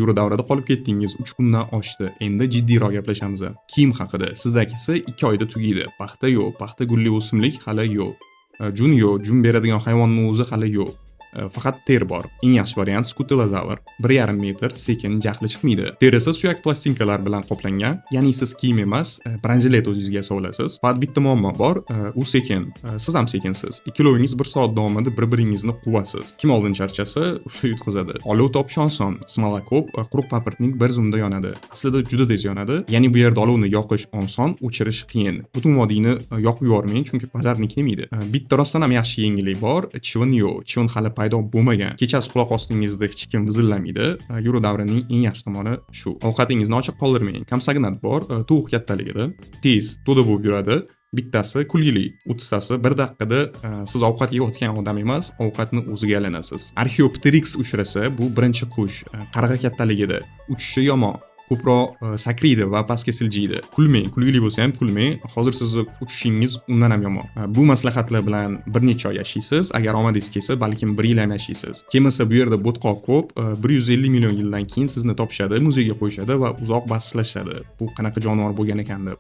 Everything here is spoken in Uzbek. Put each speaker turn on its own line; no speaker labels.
Yura davrida qolib ketdingiz, 3 kundan oshdi. Endi jiddiyroq gaplashamiz. Kiyim haqida. Sizdagisi 2 oyda tugaydi. Paxta yo'q, paxta gulli o'simlik hali yo'q. Jun yo'q, jun beradigan hayvonning o'zi hali yo'q. Faqat teri bor. Eng yaxshi variant skutelozavr. 1,5 metr, sekin, jahli chiqmaydi. Terisi suyak plastinkalar bilan qoplangan, ya'ni siz kiyim emas, bronjelet o'zingizga yasab olasiz. Faqat bitta muammo bor, u sekin. Siz ham sekinsiz. Ikkovingiz bir soat davomida bir-biringizni quvasiz. Kim oldin charchasa, o'sha yutqizadi. Olov topish oson. Смола ko'p, quruq paprotnik bir zumda yonadi. Aslida juda tez yonadi. Ya'ni bu yerda olovni yoqish oson, o'chirish qiyin. Butun vodiyni yoqib yubormang, chunki пожарный kelmaydi. Bitta rostdan ham yaxshi yengillik bor, chivin yo'q. Chivin hali paydo bo'lmagan. Kechasi quloq ostingizda hech kim vizillamaydi. Yura davrining eng yaxshi tomoni shu. Ovqatingizni ochiq qoldirmang. Kompsognat bor, tovuq kattaligida. Tez, to'da bo'lib yuradi. Bittasi kulgili, 30 tasi bir daqiqada siz ovqat yeyotgan odam emas, ovqatni o'ziga aylanasiz. Archaeopteryx uchrasa, bu birinchi qush, qarg'a kattaligida. Uchishi yomon. Ko'proq sakraydi va pastga siljiydi. Kulmang, kulgili bo'lsa ham kulmang. Hozir sizni uchishingiz undan ham yomon. Bu maslahatlar bilan bir necha oy yashaysiz. Agar omadingiz kelsa, balkim bir yil ham yashaysiz. Kelmasa, bu yerda bo'tqoq ko'p. 150 million yildan keyin sizni topishadi, muzeyga qo'yishadi va uzoq bahslashadi. Bu qanaqa jonivor bo'lgan ekan deb.